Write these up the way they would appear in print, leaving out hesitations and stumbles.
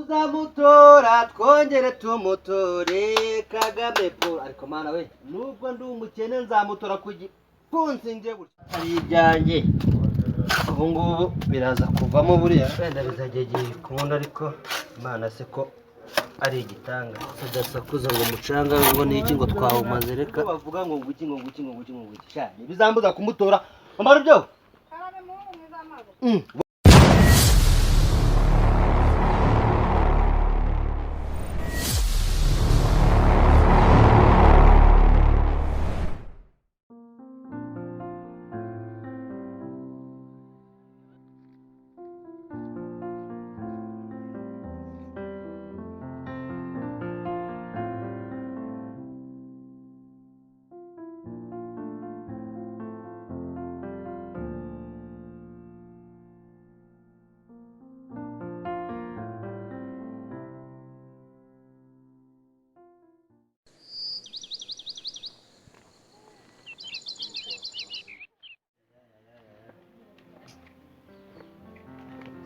Tuzamutora twongere tumutore Kagame Paul. Ariko mana we, nubwo ndi umukene nzamutora ku gipfunsi nje gutya ari ibyanjye. Ubu ngubu biraza kuvamo buriya, wenda bizajya igihe bikunda, ariko Imana se ko ari igitanga tudasakuza ngo umucanga ngo ni iki ngo twawumaze. Reka bavuga ngo nguki ngo nguki ngo nguki ngo nguki cyane bizambuza kumutora amara ibyo.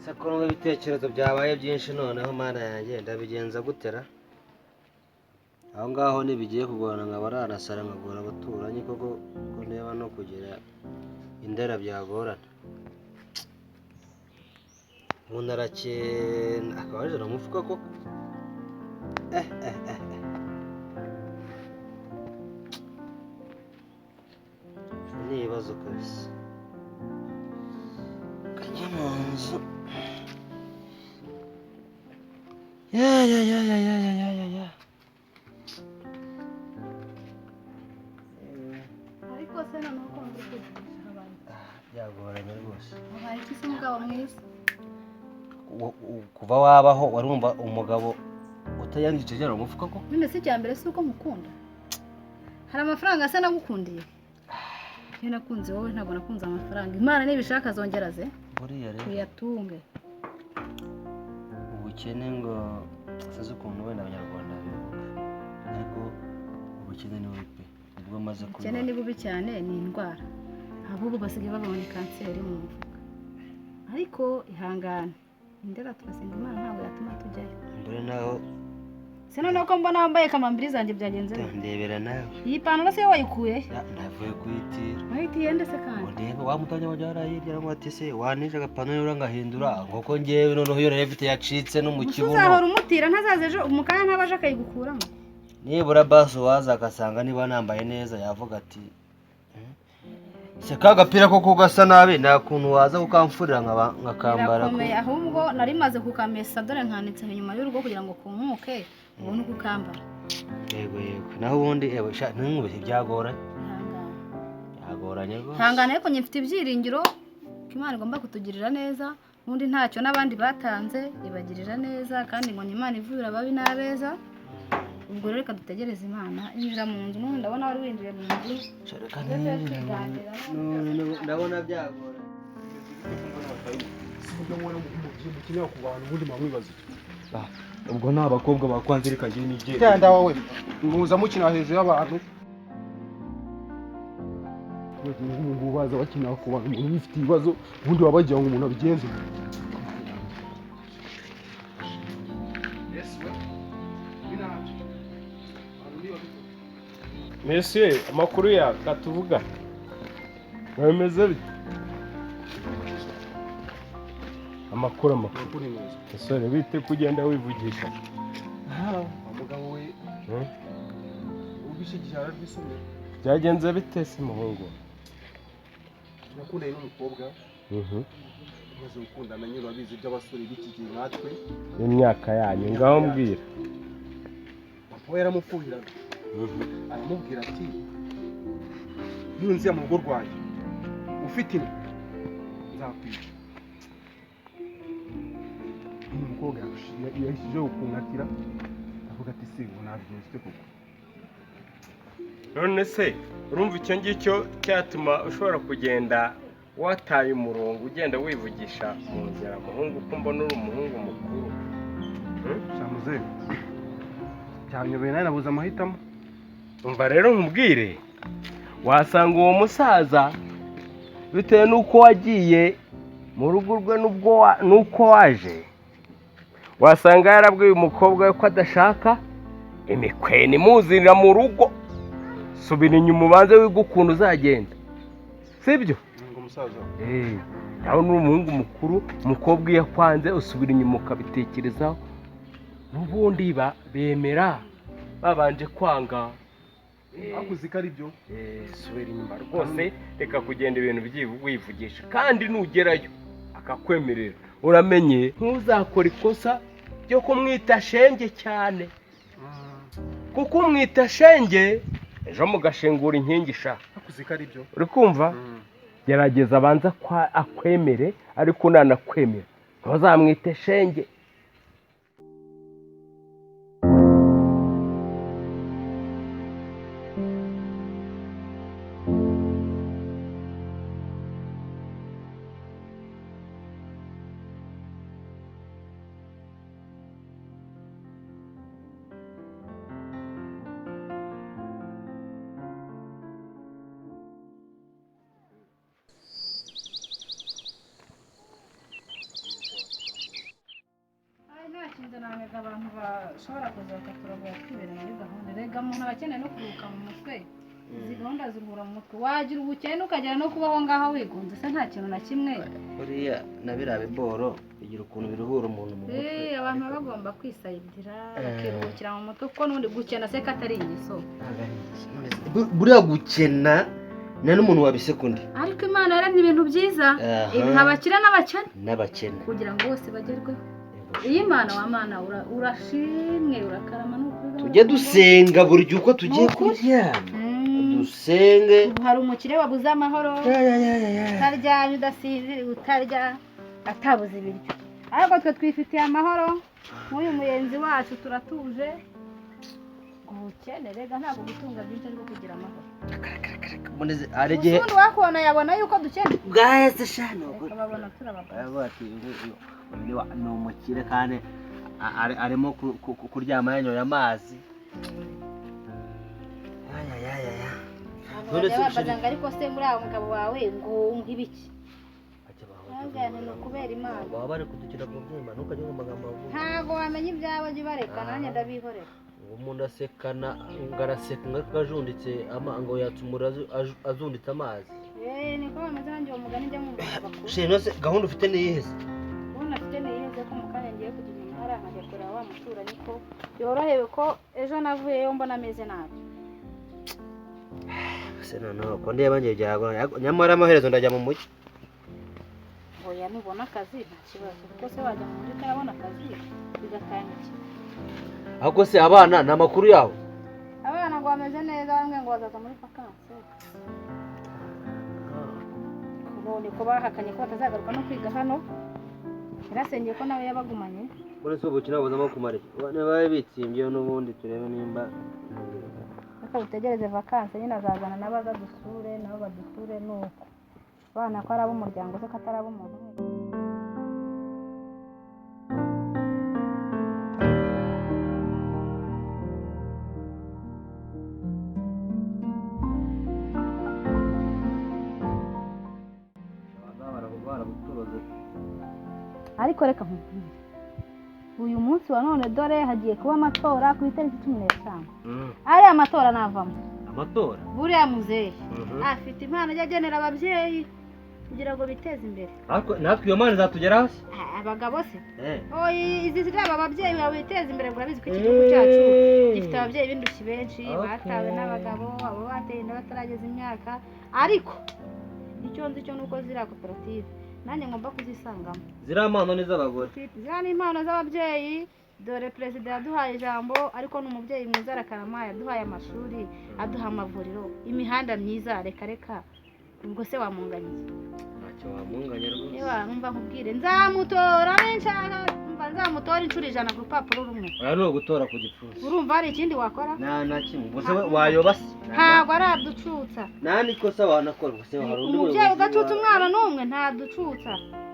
Sakora ngo ibitekerezo byabaye byinshi noneho mana yanjye ndabigenza gutera aho ngaho ntibigiye kugorana nkaba ranasara nkagora abaturanyi koko ko ndeba no kugira indera byagorana. Umuntu arakena akaba yajana mu mufuka koko. Eh eh eh eh. Ni ibibazo kabisa. Kajya mu nzu. Ya ya ya ya ya ya ya ya ya. Ariko se noneho ko muri kwigisha abantu? Byagoranye rwose. Ubaye iki se umugabo mwiza? Kuva wabaho warumva umugabo utayandikije agera mu mufuka ko? None se icya mbere si uko mukunda? Hari amafaranga se nagukundiye? Iyo nakunze wowe ntabwo nakunze amafaranga. Imana nibishaka azongera aze Buriya rero uyatunge. Ubukene ngo sinzi ukuntu wenda abanyarwanda bivuga, ariko ubukene ni bubi pe, nibwo maze Ubukene kubibona. ni bubi cyane, ni indwara. Abubu basigaye babona kanseri mu mufuka. Ariko ihangane, indera turasenga Imana ntabwo yatuma tujyayo. Mbere naho. Se noneho ko mbona wambaye kamambiri zanjye byagenze bite? Ndebera nawe. Iyi pantaro se yo wayikuye he? Ya, navuye kuyitira. Wayitiye nde se kandi? Ngo ndebe wa mutanya wajya hariya hirya aramuha ati se wanije agapantaro rero ngahindura nk'uko ngewe noneho iyo nari mfite yacitse no mu Gusa kibuno. uzahora umutira ntazaza ejo mu kanya ntaba aje akayigukuramo. Nibura basi uwaza agasanga niba nambaye neza yavuga ati se ka gapira koko gasa nabi, nta kuntu waza kukamfurira nkakambara Birakomeye, ahubwo nari maze kukamesa dore nkanitse inyuma y'urugo kugira ngo kumuke ubone uko ukambara. Yego yego, naho ubundi ewe sha ntunkubeshye byagoranye. Ihangane. Byagoranye rwose. Ihangane, ariko njye mfite ibyiringiro ko Imana igomba kutugirira neza, n'undi ntacyo n'abandi batanze ibagirira neza, kandi ngo ni Imana ivura ababi n'abeza. Ubwo rero reka dutegereze Imana. Injira mu nzu n'ubundi ndabona wari winjiye mu nzu. Sha, reka Ndetse ninjire mu nzu. twiganira. None ndabona byagoranye. Sibyo mwana mukinira ku bantu ubundi mwamwibaza iki? Ubwo ni abakobwa bakwanze, reka njye nigere. Genda wowe, muza mukina hejuru y'abantu. Nk'ubu ngubu baza bakinira ku bantu, umuntu wifite ibibazo ubundi baba bagira ngo umuntu abigenze. Monsieur, amakuru yawe katuvuga bimeze bite? Amakuru amakuru. Amakuru ni meza. Musore, bite kugenda wivugisha? Umugabo we Hmm? ubishigikiye arabisomera. Byagenze bite se muhungu? Nakundanye n'umukobwa, tumaze gukundana nyine urabizi by'abasore b'iki gihe nkatwe. Imyaka yanyu ngaho mbwira. Papa we yaramufuhiraga, aramubwira ati nunzira mu rugo rwanjye ufite inda nzakwica. Uyu mukobwa yahishije kunkatira, avuga ati se ngo nabigenza ute koko? None se urumva icyo ngicyo cyatuma ushobora kugenda wataye umurongo ugenda wivugisha mu nzira, muhungu, ko mbona uri umuhungu mukuru? Shamuze byanyobeye, nawe nabuze amahitamo. Umva rero nkubwire, wasanga uwo musaza bitewe n'uko wagiye mu rugo rwe n'ubwo n'uko waje Wasanga yarabwiye umukobwa we ko adashaka imikweno imuzanira mu rugo. Subira inyuma ubanze wige ukuntu uzagenda, sibyo? Ngo musaza. Nawe ni umuhungu mukuru, umukobwa iyo akwanze usubira inyuma ukabitekerezaho. N'ubundi bemera babanje kwanga. Ariko uzi ko ari byo. Subira inyuma rwose, reka kugenda ibintu wivugisha, kandi nugerayo akakwemerera uramenye ntuzakore ikosa ryo kumwita shenge cyane, kuko umwita shenge ejo mugashingura inkingi sha. Ariko uzi ko ari byo. Uri kumva? Gerageza abanza akwemere, ariko nanakwemera ntuzamwite shenge. Ntanega abantu bashobora kuza bakaturagura twibera muri gahunda. Rega umuntu aba akeneye no kuruhuka mu mutwe. Izi gahunda ziruhura mu mutwe, wagira ubukene ukagera no kubaho ngaho wigunze se nta kintu na kimwe. Buriya na biriya biboro bigira ukuntu biruhura umuntu mu mutwe. Abantu baba bagomba kwisayidira bakiruhukira mu mutwe, kuko n'ubundi gukena se katari ingeso. Buriya gukena nta n'umuntu wabiseka undi. Ariko Imana yaremye ibintu byiza, ibiha abakire n'abakene kugira ngo bose bagerweho. Iyi Mana wa Mana urashimwe, urakarama n'ukuri. Tujye dusenga buri gihe uko tugiye kuryama, dusenge. Hari umukire wabuze amahoro, utaryamye, udasinziriye, utarya, atabuze ibiryo, ariko twe twifitiye amahoro. Nk'uyu muyenzi wacu turatuje. Ubukene rega ntabwo gutunga byinshi ariko kugira amahoro. Ubundi wakubona yabona yuko dukene bwaheze shano, babona turababona. Ni umukire kandi arimo kuryama yanyoye amazi. Bajya ariko se muri awo mugabo wawe ngo ibiki? Ni ukubera Imana. Baba bari kudukira ku byuma, ntukajye mu magambo avuga. Ntabwo wamenya ibyawe, jya ubareka nanjye ndabihorera. Umuntu asekana ngo araseka ngo ajunditse ngo yatsumura azunditse amazi. Niko bameze, nanjye uwo mugani njya mwumva bakuru. Shino se gahunda ufite ni iyihe se? Gahunda mfite ni iyihe ko mu kanya ngiye kujya inyuma hariya nkajya kureba wa muturanyi ko yorohewe, ko ejo navuyeyo mbona ameze nabi. Se noneho ko ndeba ngiye byagorana, nyamara amaherezo ndajya mu mujyi. Oya nubona akazi nta kibazo, kuko se wajya mu mujyi utarabona akazi bigatanga iki? Ahubwo se abana ni amakuru yabo? Abana ngo bameze neza, bamwe ngo bazaza muri vakansi. None ko bahakanye ko batazagaruka no kwiga hano, yarasengeye ko nawe yabagumanye. Muri se ubukina buzamo kumara iki? Niba bitsimbye n'ubundi turebe nimba reka dutegereze vakansi nyine, azazana n'abaza dusure nabo badusure. Nuko abana ko ari ab'umuryango se ko atari ab'umuntu umwe. Ariko reka nkubwire, uyu munsi wa none dore hagiye kuba amatora ku itariki 15. Ariya matora navamo. Amatora? Buriya muzehe afite impano ajya agenera ababyeyi kugira ngo biteze imbere. Ariko natwe iyo mpano izatugeraho se? Abagabo se? Izi ziraba ababyeyi biteza imbere, urabizi ko iki gihugu cyacu gifite ababyeyi b'indushyi benshi batawe n'abagabo, abo bateye inda batarageza imyaka. Ariko icyo nzi cyo nuko ziriya koperative nanjye ngomba kuzisangamo. Ziriya mpano ni iz'abagore. Ziriya ni impano z'ababyeyi. Dore perezida yaduhaye ijambo, ariko ni umubyeyi mwiza arakarama, yaduhaye amashuri, aduha amavuriro, imihanda myiza. Reka reka, ubwo se wamunganyiye? Ntacyo wamunganya rwose. Niba numva nkubwire nzamutora nshaka, mva nzamutora inshuro 100 ku rupapuro rumwe. Oya ni ugutora ku gipfunsi. Urumva hari ikindi wakora? Nta na kimwe. Ubwo se wayoba se? Ntabwo araducutsa. Nta n'ikosa wanakora. Ubwo se hari undi umubyeyi udacutsa umwana n'umwe ntaducutsa,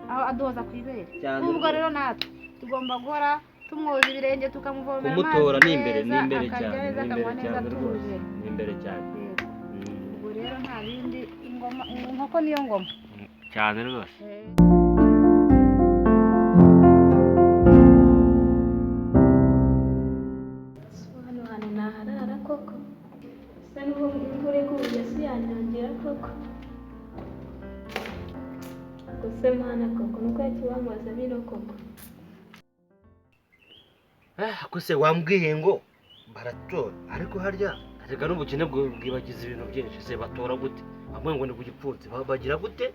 aho aduhoza ku ibere. Ubwo rero natwe tugomba guhora tumwoza ibirenge, tukamuvomera amazi. Kumutora ni imbere, ni imbere cyane, ni imbere cyane rwose, ni imbere cyane. Ubwo rero nta bindi, ingoma inkoko niyo ngoma cyane rwose. Se mana koko nuko yakibamaza bino koko. Ko se wambwiye ngo baratora ariko harya reka n'ubukene bwibagiza ibintu byinshi se batora gute bamwe ngo ni ku gipfunsi bagira gute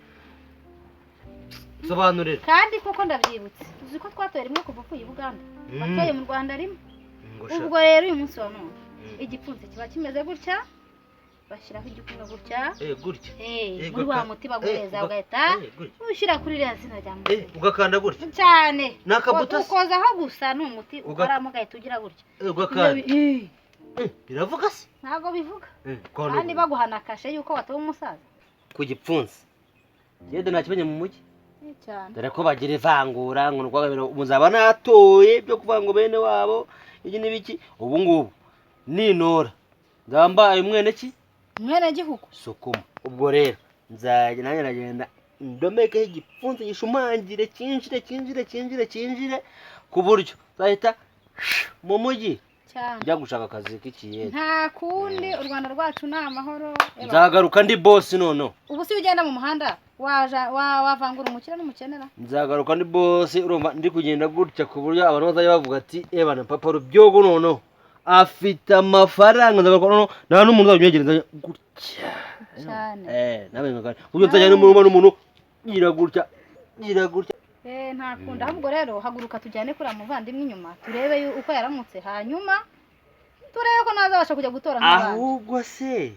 sobanurira kandi koko ndabyibutse uzi ko twatoye rimwe kuva uvuye i Buganda watoye mu Rwanda rimwe ubwo rero uyu munsi wa none igipfunsi kiba kimeze gutya bashyiraho igikumwe gutya gutya muri wa muti baguheza ugahita ushyira kuri ririya zina rya muti ugakanda gutya cyane nakabuto ukozaho gusa ni umuti ukoramo ugahita ugira gutya ugakanda biravuga se ntabwo bivuga kandi baguhana kashe yuko watoye umusaza ku gipfunsi yede nta kimenye mu mujyi cyane dore ko bagira ivangura ngo muzaba natoye byo kuvuga ngo bene wabo iki n'ibiki ubu ngubu ninora nzaba mwene ki mwene gihugu sukuma ubwo rero nzajya nanjye nagenda ndomekeho igipfunsi gishumangire cyinjire cyinjire cyinjire cyinjire ku buryo nzahita mu mujyi cyane njya gushaka akazi k'ikiyede nta kundi u Rwanda rwacu ni amahoro nzagaruka ndi bosi noneho ubu si ugenda mu muhanda waja wavangura umukire n'umukenera nzagaruka ndi bosi urumva ndi kugenda gutya ku buryo abantu bazajya bavuga ati ebana papa Rubyogo noneho afite amafaranga nzagaruka noneho nta n'umuntu uzajya gutya cyane nawe ngakara uburyo nzajya n'umuntu ngira gutya ngira gutya nta kundi ahubwo rero haguruka tujyane kuriya muvandimwe inyuma turebe uko yaramutse hanyuma turebe ko nazabasha kujya gutora nk'abandi ahubwo se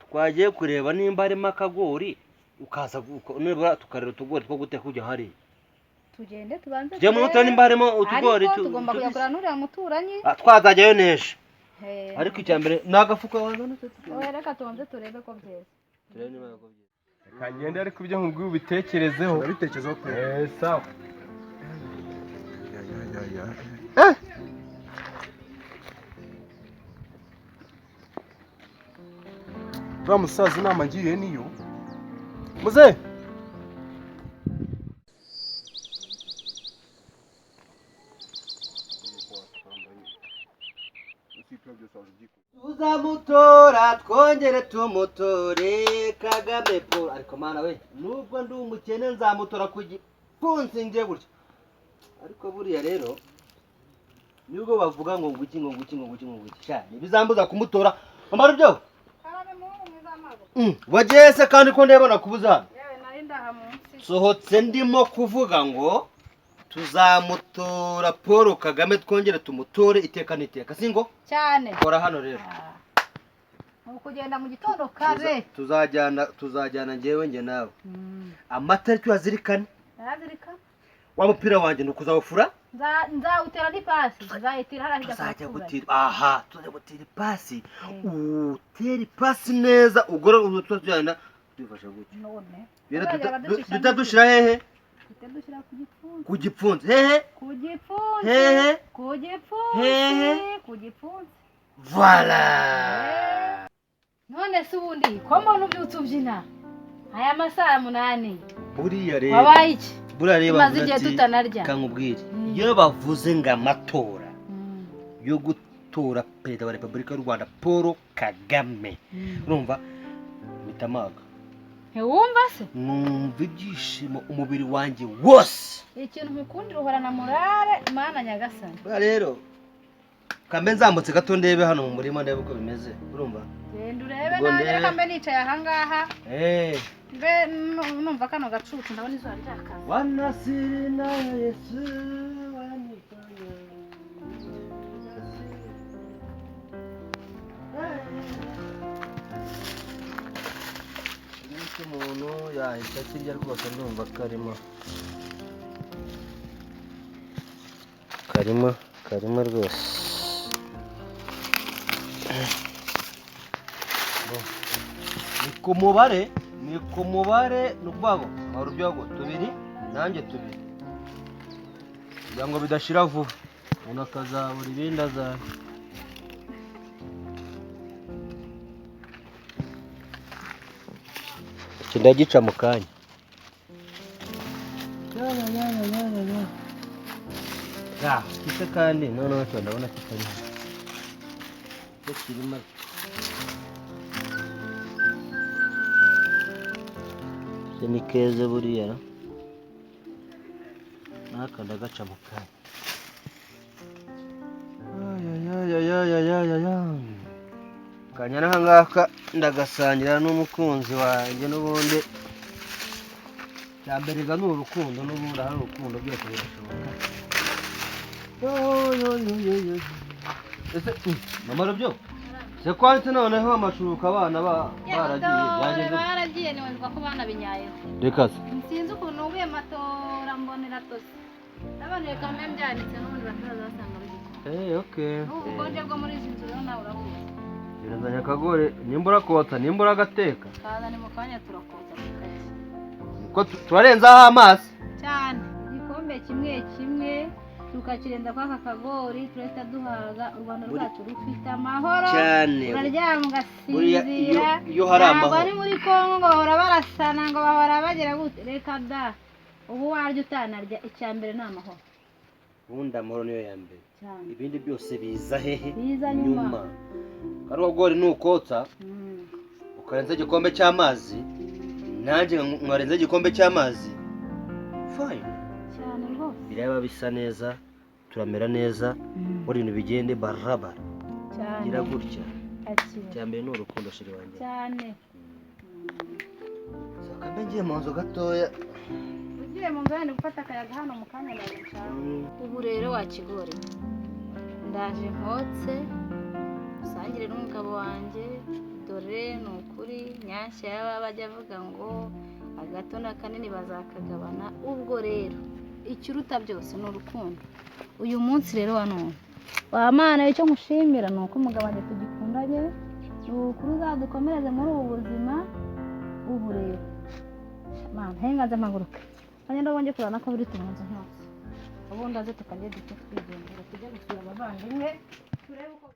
twagiye kureba nimba harimo akagori ukaza nibura tukareba utugori two guteka kujya hariya tugende tubanze tujye mu turebe nimba harimo utugori ariko tugomba kujya kureba n'uriya muturanyi twazajyayo n'ejo ariko icya mbere ni agafuka wazana se oya reka tubanze turebe ko byeze turebe niba ko byeze reka ngende ariko ibyo nkubwiye ubitekerezeho Ndabitekerezaho pe sawa ya uriya musaza inama ngiriye niyo muze tuzamutora twongere tumutore Kagame Paul ariko mana we nubwo ndi umukene nzamutora ku gipfunsi ngiye gutya ariko buriya rero nubwo bavuga ngo nguki ngo nguki ngo nguki ngo nguki cyane bizambuza kumutora mama Rubyogo wagiye se kandi ko ndebona kubuza hano sohotse ndimo kuvuga ngo tuzamutora Paul Kagame twongere tumutore iteka n'iteka singo cyane kora hano rero ukugenda mu gitondo kare tuzajyana njyewe njye nawe amatariki uyazirikane ndazirikana wa mupira wanjye ni ukuzawufura nzawutera n'ipasi nzayitira hariya hirya tuzajya gutira aha tuzajya gutira ipasi utera ipasi neza ugora tuzajyana twifasha gutya none duhita dushyira hehe dushyira ku gipfunsi ku gipfunsi hehe ku gipfunsi hehe ku gipfunsi hehe ku gipfunsi voila none se ubundi ko mbona ubyutse ubyina aya masaha 8 buriya rero wabaye iki buriya rero tumaze igihe tutanarya kankubwire iyo bavuze ngo amatora yo gutora perezida wa repubulika y'u Rwanda Paul Kagame urumva mpita amaga ntiwumva se numva ibyishimo umubiri wanjye wose ikintu nkukundira uhorana morale mana nyagasani buriya rero kambe nzamutse gato ndebe hano mu murima ndebe uko bimeze urumva genda urebe nanjye reka mbe nicaye ahangaha mbe numva kano gacucu ndabona izuba ryakaze wanasiri na Yesu wanifanya umuntu yahita akirya rwose ndumva karimo karimo karimo rwose ni ku mubare ni ku mubare ni ukuvuga ngo Rubyogo tubiri nanjye tubiri kugira ngo bidashira vuba umuntu akazabura ibindi azabe iki ndagica mu kanya gise kandi noneho cyo ndabona kitari hano cyo kirimo ni keze buriya. N'aka ndagaca mu kanya. Ayayayayayayaya. Kanya n'aka ngaka ndagasangira n'umukunzi wanjye n'ubundi. Cya mbere ga ni urukundo, n'ubundi ahari urukundo byose birashoboka. Yo, yo, yo, yo, yo. Ese mama Rubyo, se kwanditse noneho amashuka abana baragiye byagenze? Baragiye, ntiwumva ko banabinyayeho. Reka se. Sinzi ukuntu nguye matora mbonera tose n'abana, reka mbe mbyanitse, n'ubundi batazaza basanga bigikora. Eh, okay. N'ubu bukonje bwo muri izi nzu rero nawe urabuzi. Birazanye akagore, nimba urakotsa, nimba uragateka. Kaza ni mu kanya turakotsa tukarya. Ko turarenzaho amazi. Cyane, igikombe kimwe kimwe tukakirenza kwa aka kagori, turahita duhaga. U Rwanda rwacu rufite amahoro. Cyane. Uraryama Buriya ugasinzira. iyo hari Ntabwo amahoro. ari muri Kongo ngo bahora barasana, ngo bahora bagira gute, reka da. Ubu warya utanarya, icya mbere ni amahoro. Ubundi amahoro niyo ya mbere. Cyane. Ibindi byose biza hehe? Biza nyuma. Nyuma. Kano kagori nukotsa ukarenza igikombe cy'amazi, nanjye nkarenza igikombe cy'amazi, fine. Cyane rwose. Biraba bisa neza, turamera neza, buri bintu bigende barabara. Cyane. Gira gutya. Akira. Icya mbere ni urukundo, chérie wanjye. Cyane. Saka mbe ngiye mu nzu gatoya. Ugiye mu nzu wenda gufata akayaga hano mu kanya ndagushaka. Ubu rero wakigori, ndaje nkotse usangire n'umugabo wanjye. Dore ni ukuri Nyashya yaba bajya avuga ngo agato na kanini bazakagabana. Ubwo rero ikiruta byose ni urukundo. Uyu munsi rero wa none wa Mana, icyo nkushimira ni uko umugabo wanjye tugikundanye. Ni ukuri uzadukomereze muri ubu buzima. Ubu rero Mana, hengaze mpaguruke kandi ndabonye kurana ko biri mu nzu hose, ubundi aze tukajya duce twigendera tujya gusura abavandimwe turebe uko.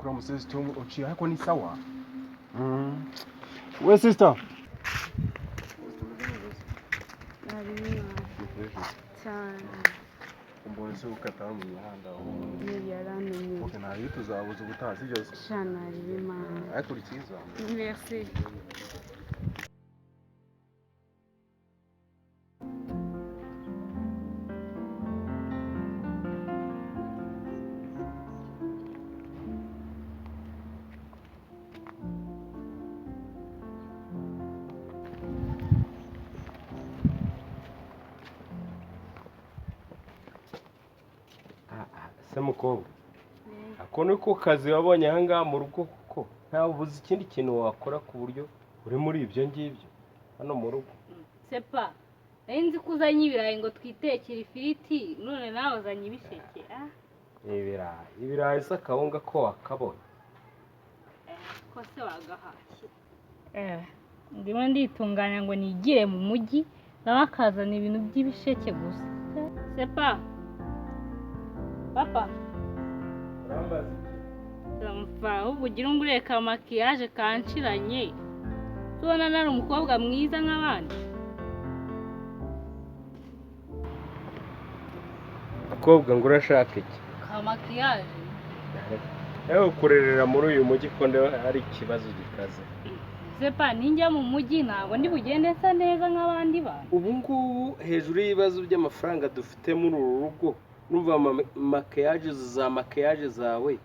Kuri musisi uciye ariko ni sawa. We sister. Cyane. Umbonye se ukata mu mihanda aho? Yaramenye. Okay, nta tuzabuza ubutaha, sibyo se? Shana Imana. Ariko uri cyiza. Merci. Se mukobwa, ako ni ko kazi wabonye ahangaha mu rugo? Kuko ntawe ubuze ikindi kintu wakora ku buryo uri muri ibyo ngibyo hano mu rugo. Sepa, nari nzi ko uzanye ibirayi ngo twitekere ifiriti, none nawe uzanye ibisheke, ah. Ibirayi, ibirayi se akawunga ko wakabonye? Ko se wagahashye? Ndimo nditunganya ngo nigire mu mujyi, nawe akazana ibintu by'ibisheke gusa. Sepa, papa, mva ahubwo ugira ngo ureka makiyaje kanshiranye, tubona nari umukobwa mwiza nk'abandi. Mukobwa, ngo urashaka iki? Ka makiyaje. Ewe, kurerera muri uyu mujyi ko ndeba ari ikibazo gikaze. Sepa, ninjya mu mujyi ntabwo ndi bugende nsa neza nk'abandi bantu. Ubu ngubu hejuru y'ibibazo by'amafaranga dufite muri uru rugo, numva makiyaje za makiyaje zawe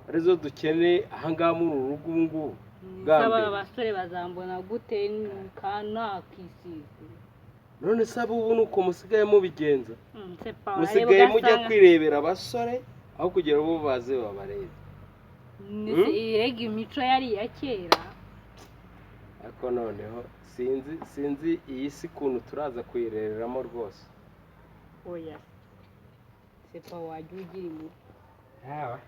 arizo dukeneye ahangaha muri uru rugo ubu ngubu bwa Saba mbere. Abasore bazambona gute kanakisize? None se abo ubu ni uko musigaye mubigenza? Sepa, Musigaye wareba mujya ugasanga kwirebera abasore aho kugira ngo baze babarebe. Erega imico yari iya kera. Ariko noneho sinzi iyi si ukuntu turaza kuyirereramo rwose. Oya sepa, wajya ugira impuhwe.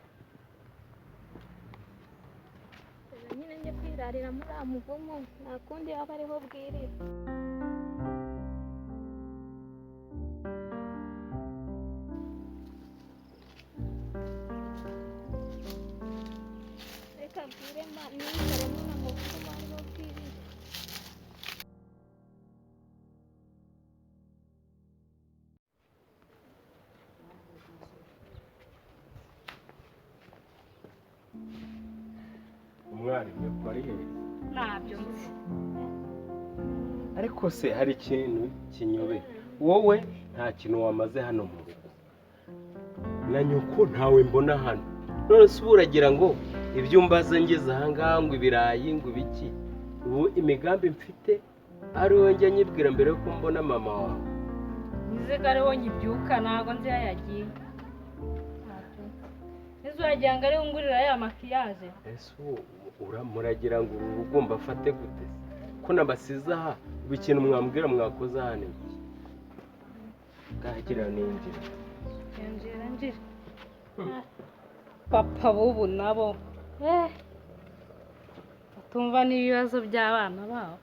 Nyine njye kwirarira muri uriya muvumo, nta kundi yaba ariho bwirira. Reka bwire ma nicaremo na muvumo ariho bwirira. Umwari nyoko ari hehe? Ntabyo nzi. Ariko se hari ikintu kinyobera, wowe nta kintu wamaze hano mu rugo, na nyoko ntawe mbona hano. None se ubu uragira ngo ibyo umbaza ngeze ahangaha, ngo ibirayi, ngo ibiki? Ubu imigambi mfite ari wowe njya nyibwira mbere yuko mbona mama wawe. Nzi ko ariho nkibyuka, ntabwo nzi iyo yagiye. Ntabyo nzi. Ese uragira ngo ariwe ungurira ya makiyaje? Ese ubu muragira ngo uru rugo mbafate gute se? Ko nabasize aha, ubu ikintu mwambwira mwakoze aha ni iki? Ngahagira ninjira. Njira njira. Papa bubu nabo batumva n'ibibazo by'abana babo.